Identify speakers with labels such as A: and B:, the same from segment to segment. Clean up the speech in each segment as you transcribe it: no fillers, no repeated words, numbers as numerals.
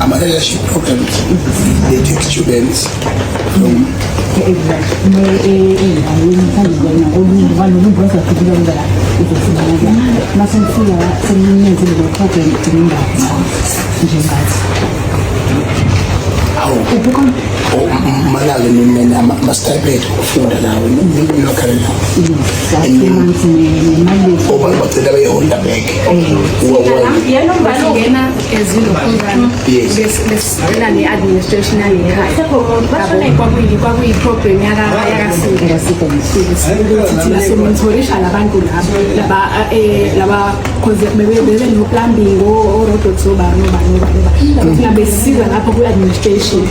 A: Ama-leadership programs, they take students from
B: Endaweni mhlawumbe nakolunye kwalolu bazafika la uzofuna la mase nifika seninenzile lo program ngingathi njengathi.
A: Hawu, mana-ke nina ama-stipend okufunda lawo nilokhala nawo?
B: 2 months nemali.
A: Oba bagcina beyiholda back?
C: Yena umbali ungena as ilo program. Besibona ne-administration yangekhaya kwakuyi-program yakasiko ukuthi thina simonithorisha labantu laba laba cause bebe no-plumbing, o-robots, obani obani obani obani. Thina besisiza lapho kwi-administration.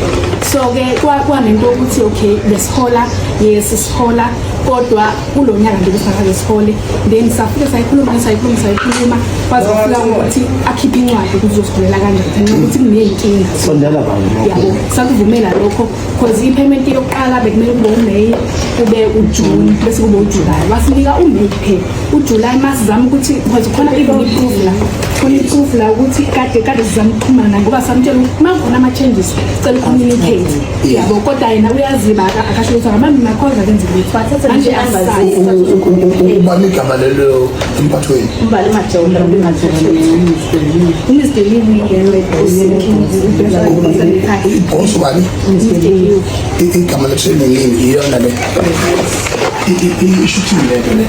C: So-ke kwanento yokuthi okay, besihola, yes, sihola, kodwa kulo nyaka nje besingakaze sihole. Then safike sayikhuluma, sayikhuluma, sayikhuluma, kwaze kwafika ukuthi akhiphe incwadi ukuthi uzosiholela kanjani thina, ukuthi kuney'nkinga.
D: Sondela baba.
C: Yabo, sakuvumela lokho cause i-payment yokuqala bekumele kube uMay, kube uJune, bese kube uJuly. Wasinika uMay kuphela, uJuly masizama ukuthi because khona even i-proof la, khona i-proof la ukuthi kade kade sizama ukuxhumana naye ngoba samtshela ukuthi uma kukhona ama-changes sicela ucommunicate, yabo, kodwa yena uyaziba, akasho ukuthi akamambi makhoza akenze lutho manje, asazi.
A: Ubani igama lelo emphathweni?
E: Umbali Majola.
C: UMr Liwi.
A: Ibhosi ubani? Igama le-training yini? Iyona le? Isho ukuthini lento le?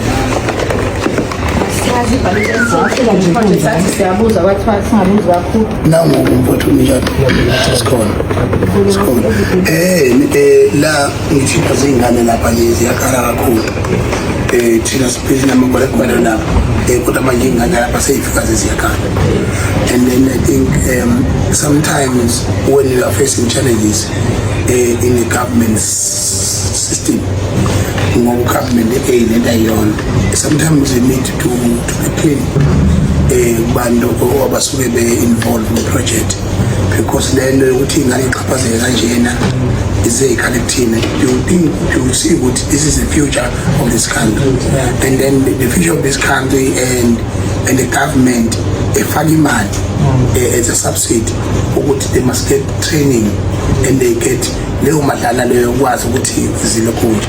E: Sathi siyabuza, kwathiwa singabuzi kakhulu.
A: Nangoku mfowethu, njani? Sikhona, sikhona. La ngithipha zingane lapha nje ziyakhala kakhulu. Thina sibhizi namagwalagwala lapha, kodwa manje ingane lapha seyifika ziyakhala. And then I think sometimes when you are facing challenges in the government system, ngoba government eyilento ayiyona, sometimes you need to be clean kubantu abasuke be-involved in project, because le nto yokuthi ingane ixhaphazeke kanjena izeyikhala kuthina, you think, you see ukuthi this is the future of this country, and then the future of this country and the government efaka imali as a subsidy ukuthi they must get training and they get leyo madlana leyo yokwazi ukuthi zilokhu nje.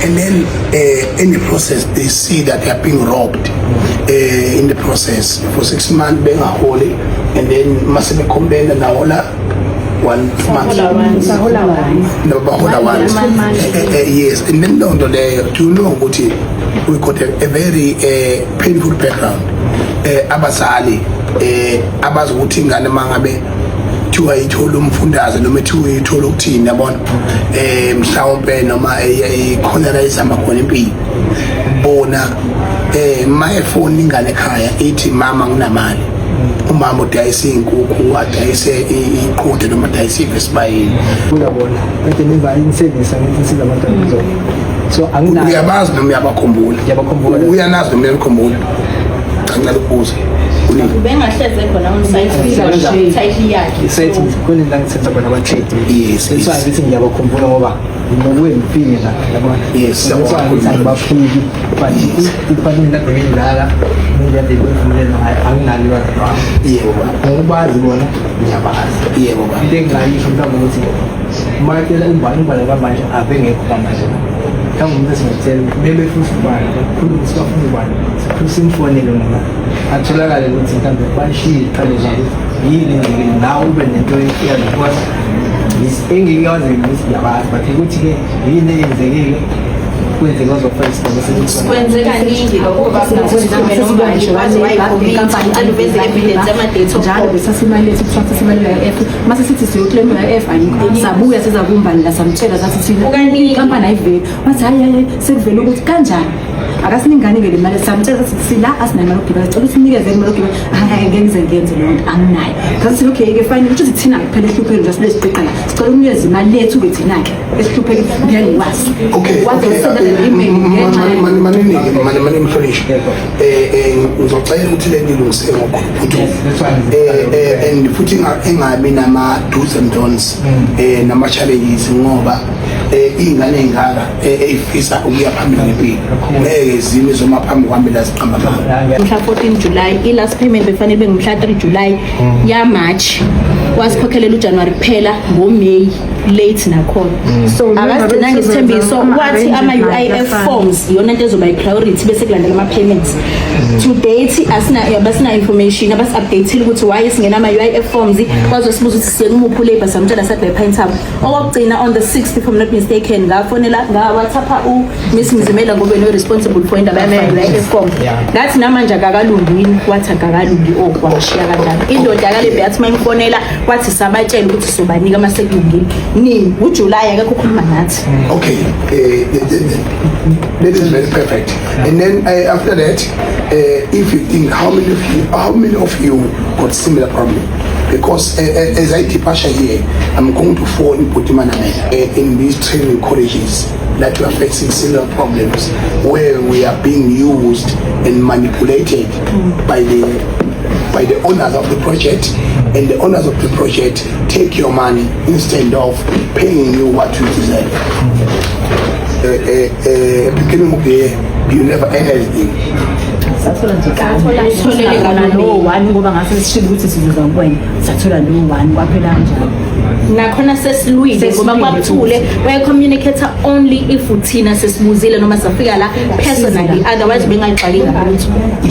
A: And then in the process they see that they are being robbed in the process for 6 months bengaholi, and then mase becomplaina nahola one 2 months.
C: Sahola one.
A: No, bahola once. Yes, and then loo nto leyo, do you know ukuthi we got a very painful background, abazali abazi ukuthi ingane mangabe kuthiwa ithola umfundaze noma ethiwa ithola ukuthini, yabona, mhlawumbe noma ikhona la izama khona impilo bona, ma efoni ingane ekhaya ithi, "Mama, nginamali," umama udayisa iy'nkukhu, adayise iqhude noma adayise ivesibayeni.
F: Uyabona, kade nenza in-service, angithi nisiza abantwana so so anginayo.
A: Uyabazi noma uyabakhumbula?
F: Ngiyabakhumbula.
A: Uyanazi noma uyabakhumbula? Cha, ngicela ukubuza. Kunini?
E: Bengahleze khona on site, title yakhe.
F: I-site khona la ngisenza khona ama-trade. That's why ngithi ngiyabakhumbula, ngoba ngokuye ngifike la, yabona. That's why ngithi angibaphiki, but i-department kade ngiyidlala ngiyade kwemvumelelo, anginalo ulwazi lwami.
A: Yebo baba.
F: Ngokubazi bona, ngiyabazi.
A: Yebo baba.
F: Into engingayisho mhlawumbe ukuthi umakela umbani, umbani kwamanje abengekho kwamanje. Mhlawumbe umuntu esingakutshela ukuthi bebe futhi ubani, bakhuluma ukuthi bafuna ubani, siphuse simfonele noma atholakale ukuthi mhlawumbe bashiye iqale zabo, yini enzekile, nawe ube nento yazi, because engikwazi ukuthi ngiyabazi, but ukuthi-ke yini eyenzekile, kwenzeke wazofaka isigaba sekuthi
E: Kwenzeka kaningi lokho, bakhulume nombali waze wayicommit, cela uveze evidence yama-dates of
B: Njalo besathatha imali yethu, kuthiwa thatha imali ye-UIF, mase sithi siyoclaim i-UIF, ayikho. Sabuya siza kumbani la, samtshela, sathi thina
E: Kukaningi.
B: Inkampani ayiveli. Wathi hayi hayi, sekuvele ukuthi kanjani akasiningane-ke le mali. Samtshela sathi sila asinayo imali yokugibela, sicela usinikeze imali yokugibela. Hayi, ngeke ngize ngiyenze leyo nto, anginayo. Sathi okay-ke, fine, kusho ukuthi thina-ke phela ehluphekile nje, sibe siqiqa la, sicela ukunikeza imali yethu-ke thina-ke esihluphekile, ngeke ngikwazi.
A: Okay.
B: Waze
A: Okay.
B: wasenda le-email ngenxa
A: Maninike, mani mani mhlonishwa. Ngizocela ukuthi le nto ilungiseke ngokuphuthu.
F: Yes, that's why
A: And futhi ingabi nama do's and don'ts nama challenges, ngoba ingane engaka eyifisa ukuya phambili ngempilo ngeke zime zoma phambi kwami la siqamba amanga.
E: Mhla 14 July, i-last payment befanele ibe ngumhla 3 July ya March. Wasikhokhelela uJanuary kuphela ngoMay late nakhona.
C: So,
E: Akasigcinanga isithembiso, wathi ama-UIF forms iyona into ezoba i-priority bese kulandela ama-payments. To date asina basina information, abasi-update-ile ukuthi why singena ama-UIF forms. Wazosibuza ukuthi siye kumuphi u-labour, samtshela sathi Pine Top. Owokugcina, on the 6th, if I'm not mistaken, ngafonela, nga-WhatsApp u-Miss Mzimela ngoba no responsible for indaba yama-UIF form. Ngathi namanje akakalungi, wathi akakalungi. Oh, washiya kanjalo indoda yakalebe. Yathi uma imfonela, wathi sabatshela ukuthi sobanika uma sekulungile. Nini? UJuly akekho ukhuluma nathi.
A: Okay, that is very perfect. And then after that, if you think how many of you got similar problem? Because as I departure here, I'm going to phone Putimana in these training colleges that we are facing similar problems where we are being used and manipulated by the owners of the project, and the owners of the project take your money instead of paying you what you deserve. Beginning of the year, you never earn anything.
B: Sathola nje.
E: Sathola
B: Sathola lo one ngoba ngase sishilo ukuthi sizoza kuwena, sathola lo one kwaphela kanjalo.
E: Nakhona sesilwile ngoba
B: Sesilwile.
E: Kwabuthule waye-communicate only if uthina sesibuzile noma safika la personally, otherwise bengayixaki ngalutho.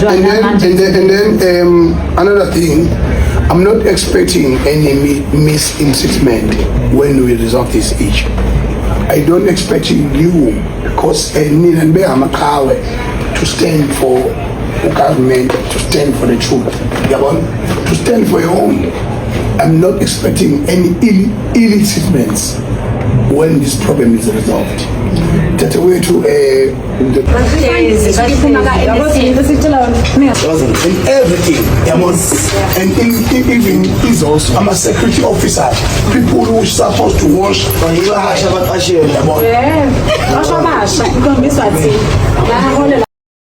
A: And then, and then another thing, I'm not expecting any mistreatment when we resolve this issue. I don't expect you, because nina nibe amaqhawe to stand for government, to stand for the truth, yabona, to stand for your own. I'm not expecting any ill treatments when this problem is resolved. Dadewethu, the and everything, yabona, and even is also I'm a security officer, people who supposed to wash.
D: Abaqashiwe.
A: Yabona.
C: Basho basha, ikhombiswa thina. Baholela.